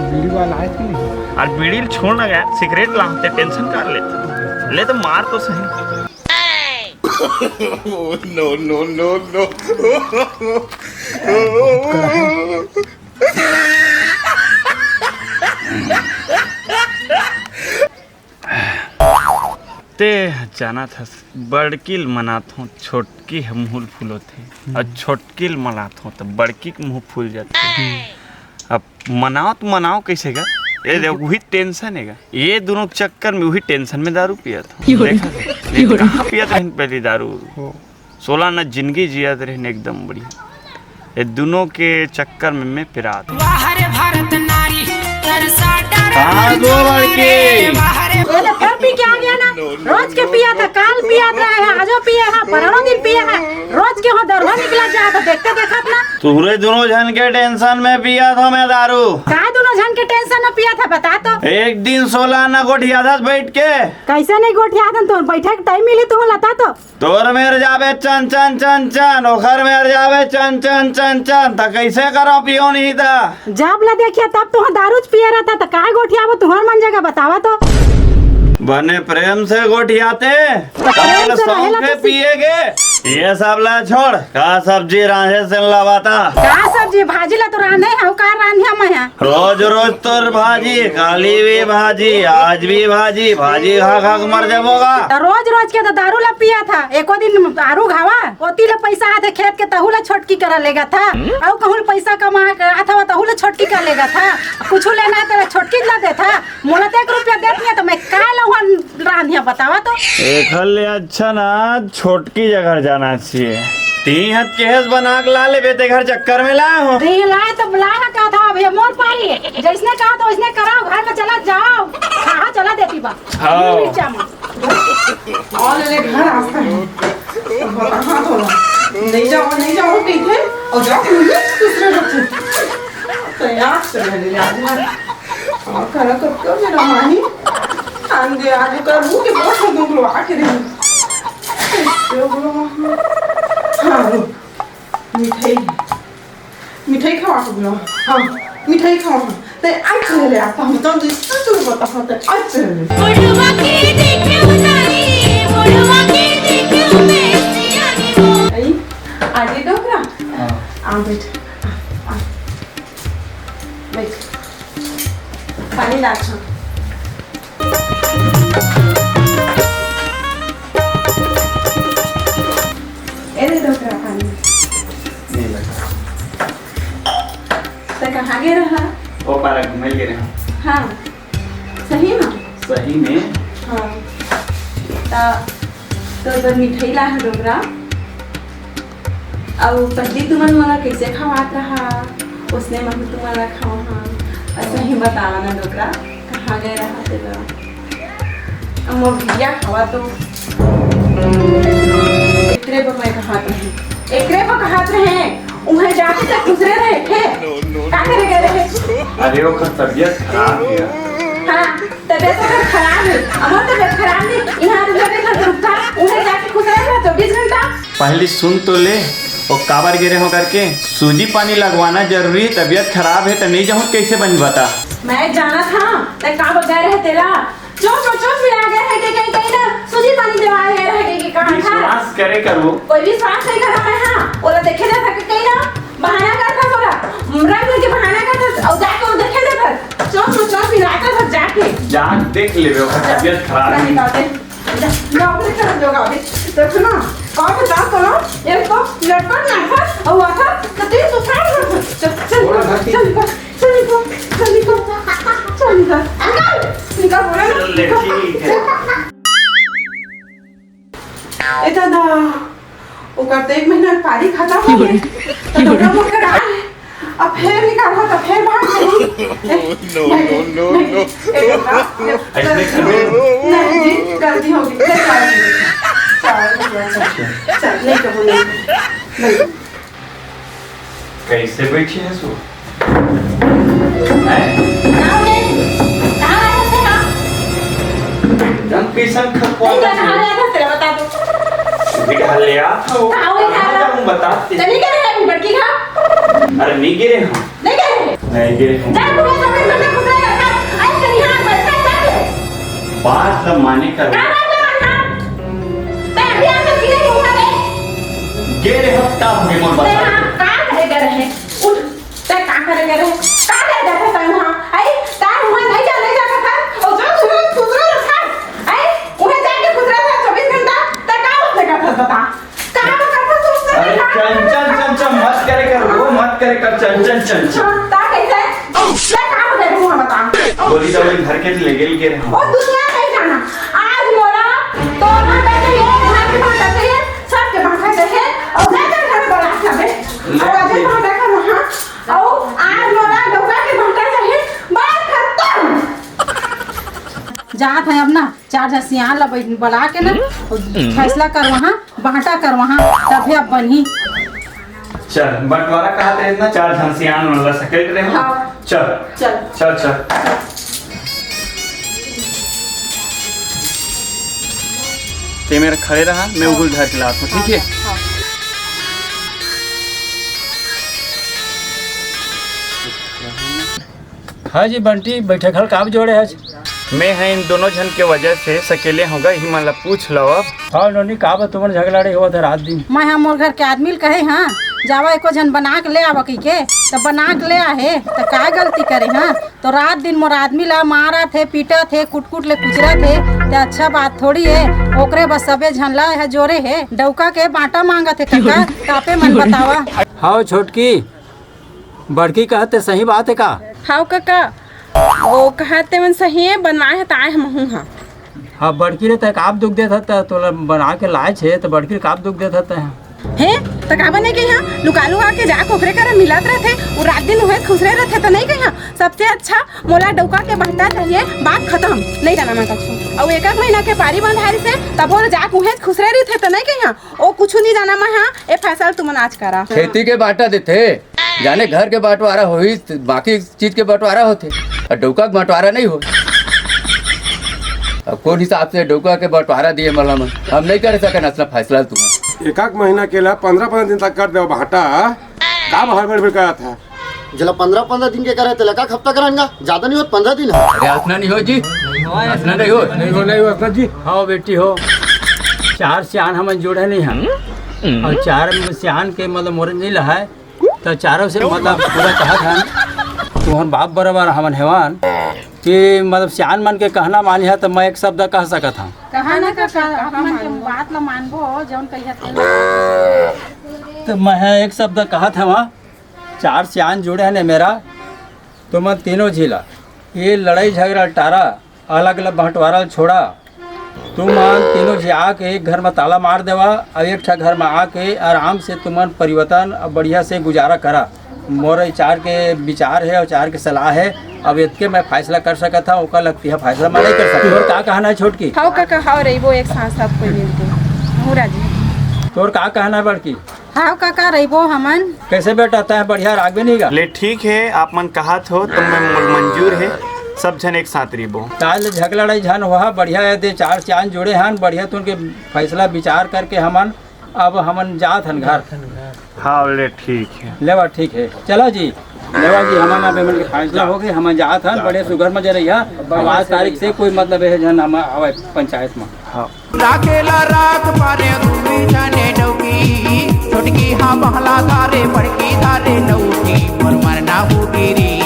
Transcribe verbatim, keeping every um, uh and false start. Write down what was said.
बीड़ी वाला आए कि नहीं? अउ बीड़ी ल छोड़ ना यार, सिगरेट ला, ते टेंशन कर लेते। ले तो मार तो सही। No, no, no, no। ते जानत हस, बड़की ल मनात हों, छोटकी ह मुँह ल फुलोथे, अउ छोटकी ल मनात हों, त बड़की के मुँह फूल जाथे। अब मनाओ तो मनाओ कैसे गा? ये देख, वही टेंशन हे गा। ये दोनों के चक्कर में वही टेंशन में दारू पियत हों। देखा, नहीं तो कहाँ पियत रहिन पहली दारू? सोला ना जिंदगी जियत रहिन एकदम बढ़िया। ये दोनों के चक्कर में मैं पिरात। वाह रे भारत नारी, तरसा डर कहाँ दो लड़के? वाह रे। ये तो फिर पी के आ गया ना, रोज के पिया था, काल पिया था, है, आजो पिया है, परसों दिन पिया है, रोज के हो दरवा निकला जाए तो देखते देखत ना। तुहरे दोनों झन के टेंशन में पिया था मैं दारू। काय दोनों झन के टेंशन में पिया था, बता तो। एक दिन सोला ना गोठिया था बैठ के। कैसे नहीं गोठिया था, तो बैठे के टाइम मिली तुम लता तो। तोर मेर जाबे चन चन चन चन, ओखर मेर जाबे चन चन चन चन, त कैसे करो पियो नहीं त? जब ले देखिया तब तुहा दारू च पिए रहता, त काय गोठियाबो तुहर मन जगह बतावा तो। बने प्रेम से गोठियाते, त प्रेम तब से रहेला सौंफे तो पिए गे। ये सब ला छोड़, का सब्जी रांधे से ला बता। का सब्जी भाजी ला तो रांधे हूँ, का रांधिया मैं है? रोज रोज तोर भाजी, काली भी भाजी, आज भी भाजी, भाजी खा खा के मर जाबो गा। त रोज रोज के तो दारू ला पिया था, एको दिन दारू घावा, ओती ला पैसा आथे खेत के तहू ला छोटकी करा लेगा था, अउ कहूँ पैसा कमा के आथा तहू ला छोटकी कर लेगा था, कुछ लेना है तो छोटकी ला दे था, मोला तो एक रुपया देत नहीं है तो मैं काय लहुआ रांधिया बतावा तो। एखर ले अच्छा ना छोटकी जगह जाना चाहिए। तीन हाथ केहेस बना के ला लेबे, ते घर चक्कर में लाए हो। ते लाए तो लाए ना कहा था, अब ये मोर पारी है। जैसने कहा था वैसने कराओ, घर में चला जाओ। हाँ, हाँ, चला देती बा। हाँ। मिर्चा में। और ले घर आता है। हाँ, तो नहीं जाओ, नहीं जाओ, ठीक है? और जाओ, दूसरे बच्चे। तो यार, चले ले आज। हाँ, करा तो क्यों मेरा माही? आंदे आज कर मुंह के बहुत लोग लोग आके रही। हाँ, रुक। मिठाई, मिठाई खवा के बुलाओ। हाँ, मिठाई खवा। ते आज चले आता हम तो जिस तो चलो बता हाँ, ते आज चले। बुढ़वा के देखे उतारी, बुढ़वा के देखे मैं सियानी हो। आई, आगे डोकरा। हाँ। आ बैठ। आ, आ। बैठ। पानी ला छो। ए दे दो ओकरा पानी। नहीं लगा। त कहाँ गे रहा? ओ पारा घूमे गे रहा। हाँ। सही में? सही में। हाँ। त तो बर मिठाई ला है डोकरा। अउ पहिली तुमन मोला कइसे खवात रहा, ओसने महूँ तुमन ला खवाहूँ। अउ सही बतावा ना डोकरा, कहाँ गए रहा तेला? अब मोर भैया खवा तो। एकरे बर मैं कहत रहे, एकरे बर कहत रहे, उहें जाके तक खुसरे रहे थे। का करे गए रहे? अरे ओकर तबीयत खराब हे। हाँ, तबीयत ओकर खराब हे, हमर तबीयत खराब हे। यहाँ रुका के घर रुका, उहें जाके खुसरे रहे चौबीस घंटा। पहली सुन तो ले, ओ काबर गे रहे हो करके। सूजी पानी लगवाना जरूरी हे, तबीयत खराब हे त नहीं जाहूँ, कैसे बनी बता? मैं जानत हँव, तैं काबर गए रहे तेला। चोंच म चोंच मिला गए रहे कहीं, कहीं ना, सूजी पानी देवाए गए रहे कहीं, कहाँ था? विश्वास करे करो। कोई विश्वास नहीं करा मैं, हाँ। ओला देखे जात हे कहीं ना, बहाना करत हस ओला। रंग के बहाना करत हस, अउ जाके वो देखे जात हस। चोंच म चोंच मिला के जाके। जाके देख लेबे, ओकर तबीयत खराब हे। जा, जा, अपने घर जो गावे। देखो ना, का बता तो ना, एक तो लड़का ना था, और हुआ था, तो तीन सौ साठ था। चल, चल, बोला था कि चल, निकल, चल, निकल, चल, निकल, चल, निकल, निकल, निकल, बोला ना, चल, ले, निकल। ठीक है। ए दादा, ओकर तो एक महीना के पारी खत्म हो गए। तो डोकरा मोर करा है। अब फेर निकालबो तो फेर भाग जाही। No, no, no, no, no। ए, ए, ए, ऐसे नहीं करो। नहीं जी, गलती हो गई। ले, चल, चल, चल, चल, नहीं कबूल, नहीं। नहीं। कैसे बैठी है सो? हैं? कहाँ हो गए? कहाँ रहे थे आप? एकदम कैसन खपवा नहीं, कहाँ रहे थे? तेरा बता दो। बिठा ले आ। कहाँ हो गए? कहाँ जाऊँ बता दे। चली गए हैं अभी बड़की घाट? अरे नहीं गिरे हम। नहीं गए हैं? नहीं गिरे हम। जा, तू लोग हमें करने को बात ल माने कर। का बात ल मानहा? तैं अभी आके गिरे मुंह रे। गे रे हफ्ता हो गे मोर तैं बता। हा का करे गे रहे? उठ, तैं का करे गे रहे? का करे जाथे तैं उहाँ? आई, तैं उहाँ नहीं जा, नहीं जा सकत। ओ जो सुसुर, सुसुर उठा। आई, उहाँ जाके खुसरे रहे चौबीस घंटा, तैं का उठले करथस बता? का करथस सुसुर अरे उठा? चंचल, चंचल, मत करे कर, वो मत करे कर, चंचल, चंचल। हाँ, ता कैसे? ले का हो गया तू बता? गोली दवाई घर के ले गेल के रहे। ओ दुनिया नहीं जाना। आज मोला तोर भांटा चाहिए, घर के भांटा चाहिए, सबके भांटा चाहिए। और घर के घर बोला सबे। ले और अजय ठीक। भांटा का वहाँ। और आज मोला डोका के भांटा चाहिए। बात खत्म। जात है अब ना, चार झन सियान ला बैठ-, बुला के ना, फैसला करवाहा, बांटा करवाहा, तभे अब बनही। चल, बंटवारा कहा थे इतना, चार झन सियान मन ला सकेल रहे हो। हाँ। चल। चल। चल, चल। ते मेरा खड़े रहा, मैं हाँ। उगुल धर के लात हूँ, ठीक है? हाँ। हाँ जी बंटी, बैठे खल काब जोड़े हस? मैं है इन दोनों झन के वजह से सकेले होगा, इही मन ला पूछ लो अब। हाँ नोनी, काब तुमन झगड़ा रहे हो रात दिन? मैं हाँ मोर घर के आदमी ल कहे हाँ, जावा एको झन बना के ले आवा कहिके, त बना के ले आहे, त का गलती करे हाँ? तो रात दिन मोर आदमी ला मारत हे, पीटत हे, कुटकुट ले कुचरत हे, त अच्छा बात थोड़ी हे। ओकरे बस सबे झन ला यह जोरे हे, डौका के बांटा मांगत हे कका, त आपे मन बतावा। हाँ छोटकी, बड़की कहत हे सही बात हे का? हाव कका, ओ कहत हे मन सही हे, बनवाए हे त आए हमहू हा। हाँ, बड़की रे, तै काब दुख देत हस, त तोला बना के लाए छे, त बड़की रे काब दुख देत हस तै? हे, त का बने के हा? लुकालू आके जाके ओकरे करा मिलत रथे, उ रात दिन उहे खुसरे रथे, त नहीं कहा? सबसे अच्छा मोला डौका के बहटा चाहिए, बात खत्म, नहीं जाना मैं कछु। अउ एक आध महीना के पारी बंधारी से, तब वो जाके उहे खुसरे रथे, त नहीं कहा? ओ कुछु नहीं जाना मैं, हाँ, ए फैसला तुमन आज करा। खेती के बांटा देथे, जाने घर के बंटवारा होही, बाकी चीज के बंटवारा होथे, अउ डौका के बंटवारा नहीं हो। अब कौन हिसाब से डौका के बंटवारा दिए मला मन? हम नहीं कर सकन असला फैसला तुमन। एक आध महीना के ला पंद्रह पंद्रह दिन तक कर दे बांटा, का बाहर बड़ बड़ करत हे? जेला पंद्रह पंद्रह दिन के करे, तेला का हफ्ता कराएंगा? ज्यादा नहीं होत, पंद्रह दिन है। अरे, अतना नहीं हो जी, अतना नहीं हो। नहीं हो, नहीं हो, अतना जी। हाँ बेटी हो, चार सियान हमन जोड़े नहीं हम, अउ चार सियान के मतलब मोरे नहीं लहाए, त चारों से मतलब पूरा कहा था, तुहर बाप बराबर हमन हेवन कि मतलब सियान मन के कहना मानिहा, त मैं एक शब्द कह सकत हूँ। कहा ना कका, हमन के बात ला मानबो, जौन कहिया तेन। त मैं एक शब्द कहत हवा, चार सियान जुड़े हैं ने मेरा, तुमन तीनों झीला ये लड़ाई झगड़ा टारा, अलग अलग बंटवारा छोड़ा। तुमन तीनों झी आके एक घर में ताला मार देवा, और एक ठा घर में आके आराम से तुमन परिवर्तन और बढ़िया से गुजारा करा। मोर चार के विचार है और चार के सलाह है, अब इतके मैं फैसला कर सकत हूँ, ओकर लगती है फैसला मैं नहीं कर सकती। और का कहना है छोटकी? हाव कका, हाव रहिबो एक साथ सब कोई मिलके। हूँ राजी। तोर का कहना है बड़की? हाव कका, रहिबो हमन। कैसे बेटा, तैं बढ़िया रागबे नहीं गा? ले ठीक है, आप मन कहात हो तो मैं मोर मंजूर है, सब झन एक साथ रहिबो। ताल झगड़ा लड़ाई झन होहा, बढ़िया है, दे चार चांद जुड़े हन, बढ़िया तुन के फैसला विचार करके हमन, अब हमन जात हन घर। हाँ, ले ठीक है। लेवा ठीक है, चला जी। लेवा जी, हमन अब हमन के फैसला हो गए, हमन जात हन, बड़े सुघर मजे रहिया। अब आज तारीख से कोई मतलब है झन हम आवे पंचायत में। हाँ। राखेला राख पारे दुई झने डौकी, छोटकी हा बहला धारे, बड़की धारे लौकी, मोर मरना हो गिरी।